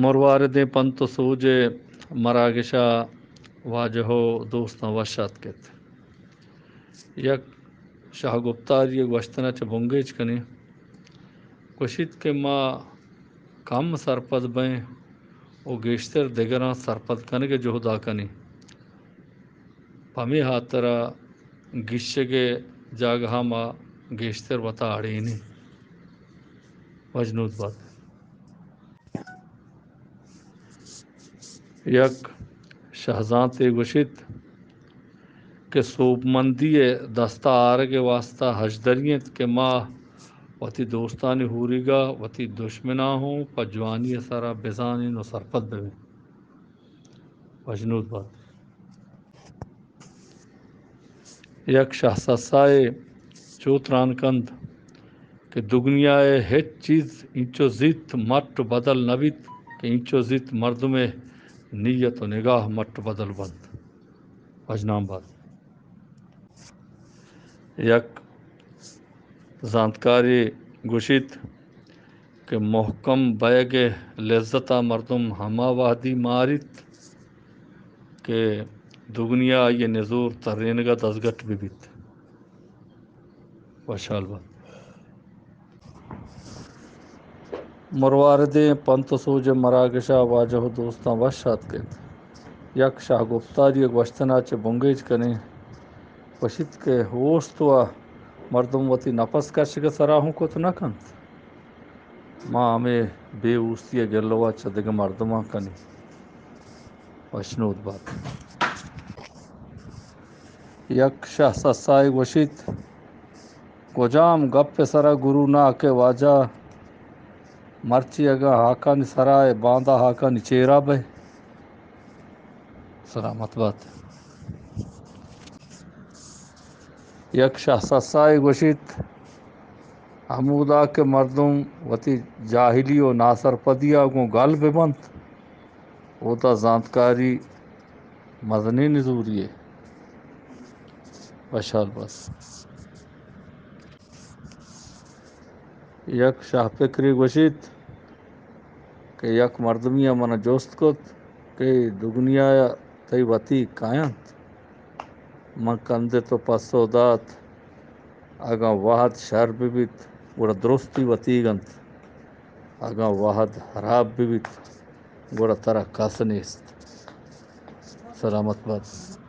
مرواردیں پنت و سوج ءِ مراگش ءَ واجہ و دوستاں وش آتک ات۔ یک شاہ گپتاری ءِ گوشتن ءَ چہ بنگیج کنیں۔ گوشیت کہ ما کم سرپد بئیں و گیشتر دگراں سرپد کنگ ءِ جہد ءَ کنیں۔ پمے ہاترا گیشگ ءِ جاگہ ءَ ما گیشتر وتا اڑینیں۔ وشنود بات۔ یک شہزانتے گوشیت کہ سوبمندی ءِ دست ءَ آرگ ءِ واستہ ہژدری انت کہ ما وتی دوستانی ہوریگ ءَ وتی دشمناں ہوں پہ جوانی ءِ سرا بزانیں و سرپد ببیں۔ وشنود بات۔ یک شہسسائے چو تران کنت کہ دگنیا ءِ ہچ چیز اینچو زیت مٹ و بدل نہ بیت کہ اینچو زیت مردم ءِ نیت و نگاہ مٹ و بدل بنت۔ وشنام بات۔ یک زانتکارے گوشیت کہ مہکم بئیگ ءِ لذت ءَ مردم ہما وہدی ماریت کہ دگنیا آئی ءِ نزور ترینگ ءَ دزگٹ بہ بیت۔ وشحال بات۔ مرواردیں پنت و سوج ءِ مراگش ءَ واجہ و دوستاں وش آتک ات۔ یک شاہ گپتاری ءِ گوشتن ءَ چہ بنگیج کنیں۔ گوشیت کہ اوست ءَ مردم وتی نپس کشگ ءِ سرا ہوں کت نہ کنت۔ ما ہمے بے اوستی ءِ گلو ءَ چہ دگہ مردماں کنیں۔ وشنود بات۔ یک شہسسائے گوشیت، کجام گپ ءِ سرا گروناک ئے واجہ؟ مرچی اگاں ہاکانی سرا ئے، باندا ہاکانی چیرا بئے۔ سلامت بات۔ یک شہسسائے گوشیت، ہمودا کہ مردم وتی جاہلی و ناسرپدی ءَ گوں گل بہ بنت، اودا زانتکاری مزنیں نزوریے۔ وشحال بات۔ یک شاہ پکرے گوشیت کہ یک مردمی ءَ من ءَ جست کت کہ دگنیا ءَ تئی وتیگ کاینت؟ من کندت و پسو دات، اگاں وہد شر بہ بیت، گڑا درستی وتیگ انت، اگاں وہد ہراب بہ بیت، گڑا ترا کس نیست۔ سلامت بات۔